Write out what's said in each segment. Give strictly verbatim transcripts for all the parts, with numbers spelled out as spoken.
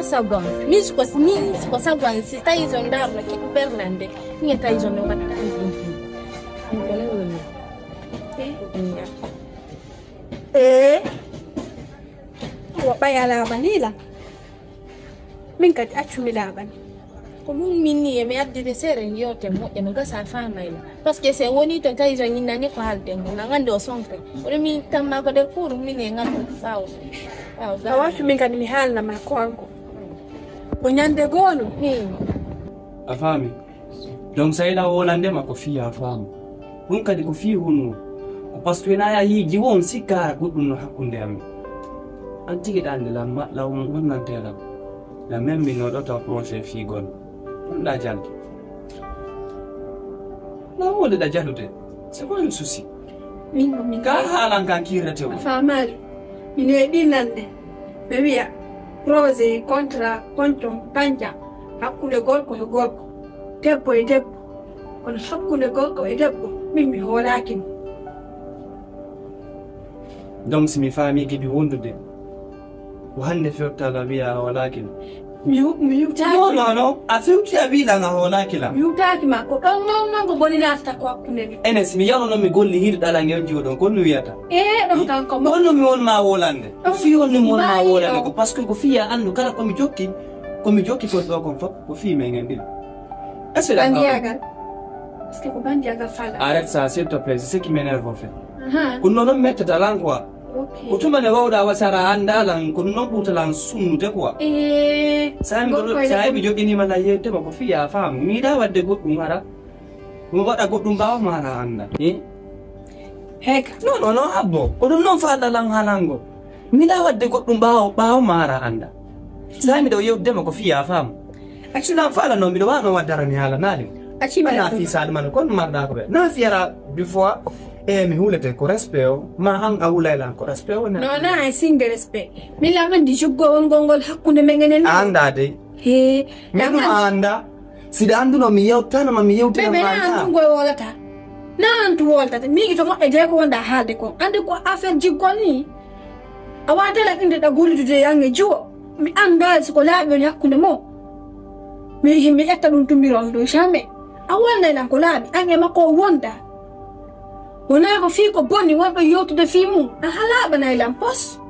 Sagon. Min ko min ko sagon si tawi so ndaarno ki bernande. Min tawi so no watta. Eh. Wo ɓay alaa ba ni la. Min kadi accu mi laaɓani. Ko ɗum min ni e mi addide seere yewte moƴƴa no gasa famayla. Parce que se woni to tawi so ñinnani ko haalde mo na ngande o sonka. Kono min tamma ko de kuuru min e ngande ɓaawo. Ɓaawo a waccu min kadi mi haalna ma ko anko. Ko ñande goono. Hmm. A faami. Donc, so ina wolande ma ko fii a faama. Ɗum kadi ko fii honno? Ko parce que na ya yiiji won sikka goɗɗum no hakkunde amen. An tigi ɗa andi lan ma law mo wonnante lan. La même mi no ɗo taw projet fii gon. Ɗum ɗa jalde. Na wonde ɗa jalude. C'est quoi le souci? Min ko min ka haalan ka kirrete o. A faamaali. Min e ɗi nande. Ɓe wiya projet contrat konton panja hakkunde gorko e gorko, debbo e debbo. Kono hakkunde gorko e debbo min mi hoolaaki mo. Donc si mi faami kadi wondude ko hannde fewtala wiya a hoolaaki mo. Mi hu- mi hutaaki. Non non non, a fewti a wiilan a hoolaaki lan. Mi hutaaki ma ko ɗon non non ko boni naatata ko hakkunde min. Ene si mi yalono mi golli hiiɗo ɗalan e on jiwo ɗon kon mi wiyata. E ɗon kanko mo. Honno mi won ma wolande? Ko fii honno mi won ma wolande ko parce que ko fii ya anndu kala ko mi jokki, ko mi jokki kon ɗo kon fof ko fii men en ɗiɗo. Est-ce que d'accord? Bandiyagal. Parce que ko bandiyagal fala. Arrête ça, s'il te plaît, c'est ce qui m'énerve en fait. Aha. Ko non non mettata lan quoi. Ok. Ko tuma ne wawɗa wasara annda lan ko non ɓurta lan sunnude quoi. Eh. Sa mi Gorko e sa mi debbo. Joginima na yewtema ko fii ya faam. Mi yiɗa wadde goɗɗum hara. Ɗum waɗa goɗɗum ɓaawo maara annda. Eh? Heka. Non non non abbo. Ko ɗum non faala lan haalango. Miɗa wadde goɗɗum ɓaawo ɓaawo maara annda. Sa miɗo yewdema ko fii ya faam. Acci lan faala non miɗo wano waddara mi haala naali. Acci mi na fii saali man kon marɗa ko ɓe. Na fiyara du fois. E mi hulete ko respect o. Ma an a hulay lan ko respect o na. Non non ay sinde respect. Min lan andi juggo on gongol hakkunde men enen. Anda de. He. Min ɗum anda. Siɗa annduno mi yewtanama mi yewtira ɓe na anndu ngoy wolata. Na antu woltata migi to moƴƴa jeyi ko wonɗa haalde kon andi ko affaire jiggol ni. A watela inde ɗa gollidude yange jiwo. Mi anndaali siko laaɓi woni hakkunde mo. Mi mi ƴetta ɗum tumbiron ɗo jamais. A wonnay lan ko laaɓi an e makko o wonda. Wonaa ko fii ko bonni wonɗo yewtude fii mum a halaaɓanay lan pos.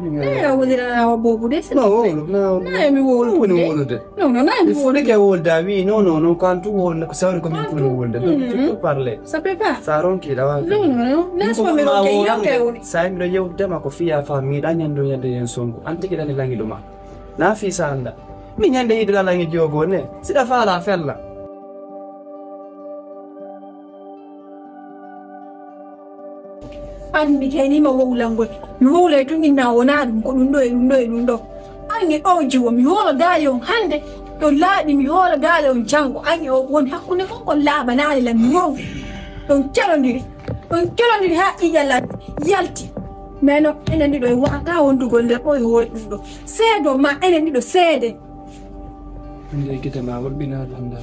Nayi a woliranawa boobu de. No wowlo na mi wowlude. No no nayi mi wowlude. Ke wolda wi no no no ko an tu wolna ko sawri ko min tuni wolde. Donc tu peux parler. Ça peut pas. Sa ronki da wa. Non non non. Nas ko mi ronki yewte woni. Sa mi do yewdema ko fiya fa mi da ñando ñande yen songo an tigi dani langi duma. Na fii sa anda. Mi ñande yiɗuɗa langi jogo ne. Siɗa faala fella. An mi tenima wowlangol mi wowlay tun inna wona ɗum ko ɗum ɗo e ɗum ɗo e ɗum ɗo. An e o jiwo mi hoolo gaali on hannde. Ɗo laaɓi mi hoolo gaali on janngo an e o won hakkunde kon kon laaɓanaali lan mi wow. Ɗon calondiri ɗon calondiri haa ƴiƴa lan yalti. Mais non enen ɗiɗo e wata wondugol nder ɗo e hoore ɗum ɗo. Seedo ma enen ɗiɗo seede. Hannde gite ma woɗɓinaali hannde.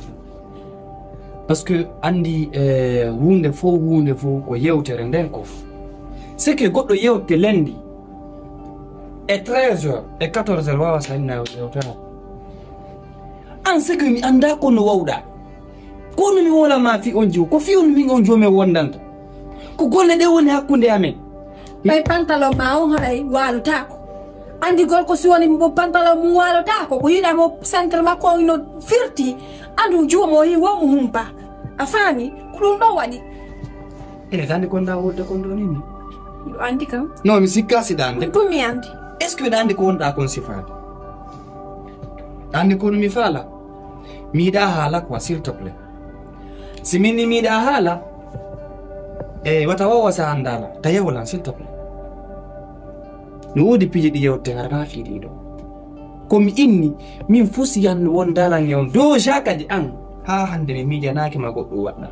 Parce que anndi e huunde fof huunde fof ko yewtere nden ko ce que goɗɗo yewte lenndi e treize heures e quatorze heures wawa sanna yewtere. An ce que mi annda ko no wawɗa ko no mi wolama fi on jiw ko fi on min on jomi wondanta. Ko golle ɗe woni hakkunde amen. Ɓay pantalon ma on haray waalotako. Andi gorko si woni mo pantalon mum waalotako ko yiɗa mo centre makko ino firti. Andu juumo hi womo humpa. A faami ko ɗum ɗo waɗi. Ene gandi konda wolde kon ɗo nini. Ɗo andi kam. Non mi sikka si ɗande. Ɗum mi andi. Est ce que ɗande ko wonɗa kon sifade? Ɗande kono mi faala. Mi yiɗa haala quoi s'il te plaît. Si min ni miɗa haala e wata wawa sa andala ta yawolan s'il te plaît. No wodi piiji ɗi yewte ngarana fii ɗiɗo. Komi inni min fusiyan wondalan e on doja kadi an. Ha hande mi miijanaki ma goɗɗum waɗɗa.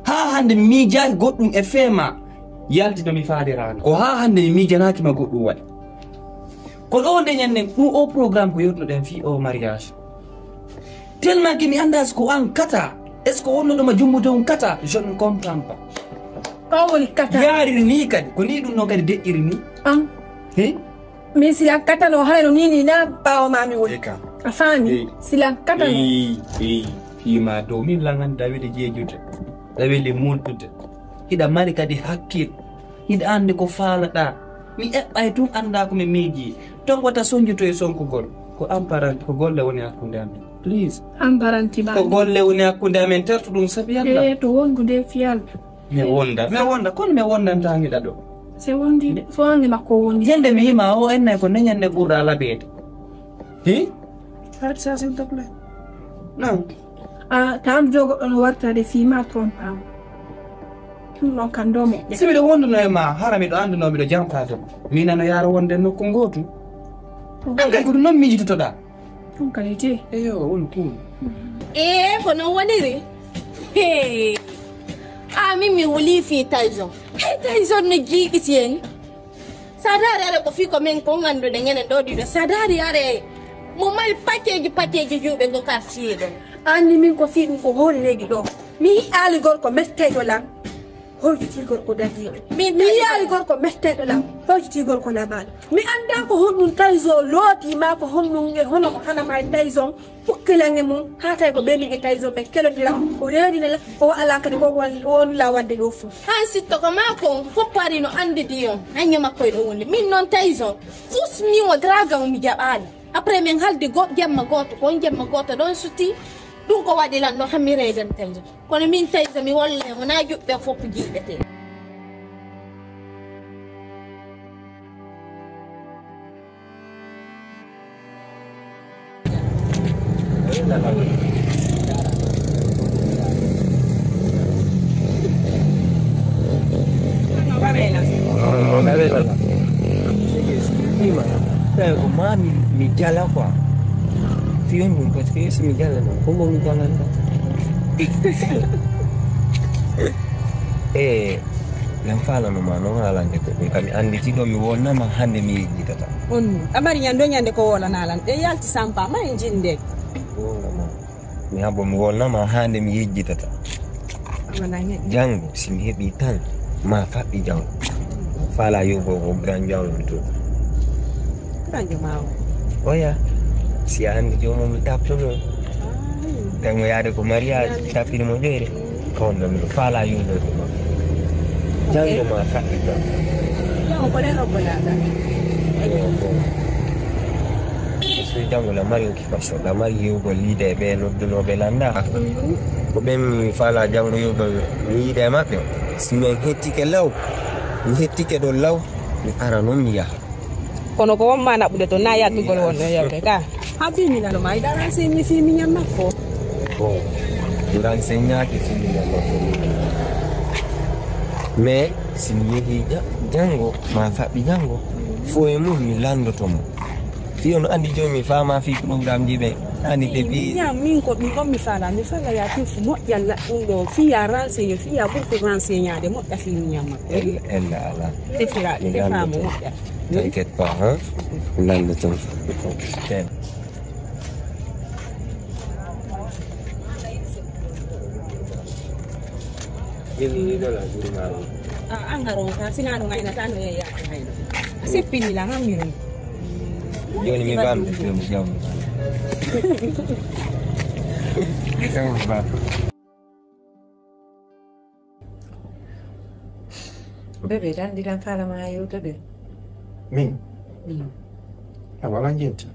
Ha hande mi miijaki goɗɗum e feema. Yalti no mi faalirano ko ha hande mi miijanaki ma goɗɗum waɗi. Ko ɗo nde ñande ɗum o programme ko yewtunoɗen fii o mariage. Tellement que mi annda si ko an kata est ce que wonno ɗoma jumbude on kata je ne comprends pas. Ɓawo woni kata yariri ni kadi ko ni ɗum noon kadi deƴƴiri ni an. He. Min silan katano hayno nini na ɓawo ma mi woni. Eka. A faami? Ey. Silan katano. Ey, ey, fima dow min langani dawede jeejude. Dawede muldude. Hiɗa mari kadi hakkil. Hiɗa andi ko faalaɗa. Mi eɓɓay tun anda ko mi miiji. Ton wata sonjuto e sonkugol. Ko amparanti ko golle woni hakkunde amin. Please. Amparanti ba. Ko golle woni hakkunde amin tertu ɗum sabi Allah. E to wondude fiyal. Mi wonda, mi wonda, kono mi wondantaange ɗaɗo. Se wondi, fo ange makko wondi. Yande mi yima o ennay ko neñande ɓurɗa laɓeede. Hi? Fati sa, s'il te plaît. Non. A, ta andude goɗɗo no wartade fii ma trompe am. Ɗum ɗon kan ɗo moƴƴa. Si miɗo wonduno e ma, hara miɗo anduno miɗo jampaade. Min ano yaara wonde nokku ngootu. An kay ko ɗum noon miijitotoɗaa. Ɗum kadi te. Eyo, on cool. Ee, ko noon woniri. Hey. A min mi wuli fii Tyson. Hey, Tyson no jiiɗiti en. Sa daari are ko fii ko men ko ngannduɗen enen ɗo ɗiɗo. Sa daari are mo mari pakeji pakeji juuɓe ngo quartier ɗo. Anni min ko fii ɗum ko hoore leydi ɗo. Mi yi'aali gorko metteeɗo lan. Hoytitii gorko darniiɗo. Min mi yiyaali gorko metteeɗo lam. Hoytitii gorko lamaɗo. Mi anndaa ko honɗum Tyson looti ma ko honɗum e hono ko hana ma e Tyson pukkilange mum haa tawi ko ɓe min e Tyson ɓe kelodira o reedina la o waɗa lan kadi ko won la wadde ɗo fof. Haa sitto ko maa ko fof pari no anndidi on hannge makko e ɗo wonde min noon Tyson usmi o draga o mi jaɓaali. Après min haldi go jemma gooto ko on jemma gooto ɗon suti ɗum ko waɗi lan ɗo hammi reedam Tyson. Kono min tawi so mi wolle wona juɓɓe fof jiiɓete. Tawi ko ma mi mi jala quoi. Fiyon ɗum parce que si mi jala ɗum ko mo mi jalanta. E len faalano ma noon haalande ko ɗum kam mi annditi ɗo mi wonnama hannde mi yejjitata. On amari ñande ñande ko wolanalan ɗe yalti sampa ma e jinde. Mi habbo mi wonnama hannde mi yejjitata. Janngo si mi heɓi tan ma faɓɓi janngo. Fala yogo ko gran janngo to. Kanjo mawo. Oya si a anndi joomum mi taptuno. Tan mo yaade ko mariage tappini mo ƴoyre. Kawon ɗo miɗo faala yumɓe ko ma. Janngo ma faɗɗi ɗon. Janngo ko ɗen robbanaɗa. So janngo la mari occupation la mari yewgol yiide e ɓe noddunooɓe lannda. Ko ɓen mi faala janngo yewgol mi yiide e maɓɓe. Si min hettike law mi hettike ɗon law mi ara noon mi yaha. Kono ko wonma naɓude toon na yattugol won ɗo yewte ka. Habbi mi nano ma yiɗa renseigné fii miñam makko. Bon mi renseignaaki fii miñam makko. Mais si mi yehii janngo ma faɓɓi janngo fof e mum mi lanndoto mo. Fii on anndi jooni mi faama fii programme ji ɓe anndi depuis. Miñam min ko ɗum ɗon mi faala mi faala ya fii moƴƴal ɗum ɗo fii ya renseigné fii ya ɓurtu renseignaade moƴƴa fii miñam makko. Ella ella alaa. Tefira tefaa mo moƴƴa. T'inquiète pas, hein? Lande tan. Ten. Ini ni dola juri maru. Ah, angaro ka sinano ngai na tano ya ya ngai. Sipini la ngam miro. Joni mi bam de mi jam. Jam bam. Bébé, tan ndi tan faala ma yewta de. Min? Mm. A wala jenti.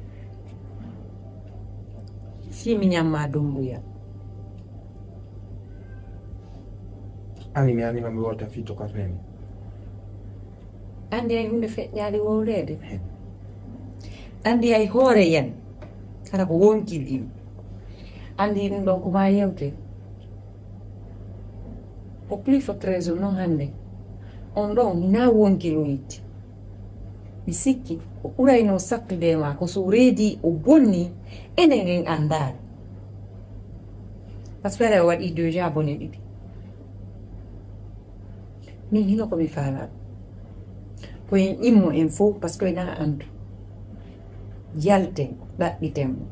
Si mi ñamma dumbuya. Ani mi ani ma mi wota fito ka femi. Anndi hay huunde feƴƴaali wowleede. Anndi hay hoore yen hara ko wonkii ɗin. Anndi ɗum ɗon ko maa yewte. Ko plus fo trésor noon hannde. On ɗon hinaa wonkii o itti. Mi sikki o ɓuraynoo sattude e maa ko so reedii o bonnii enen en anndaali. Parce que aɗa waɗi déjà bone ɗiɗi. Min hino ko mi faalaa ko en immo en fof parce que ena anndu yalten ɗaɓɓiten mo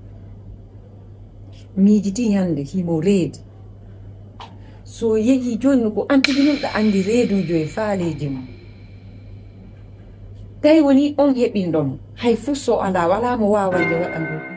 miijiti hannde himo reedi so yehi jooni ko antigi ɗum ɗa anndi reeduujo e faaleeji mum tawi woni on heɓinɗo mo Hay fuu so alaa, walaa mo waaway nde waɗa ndu.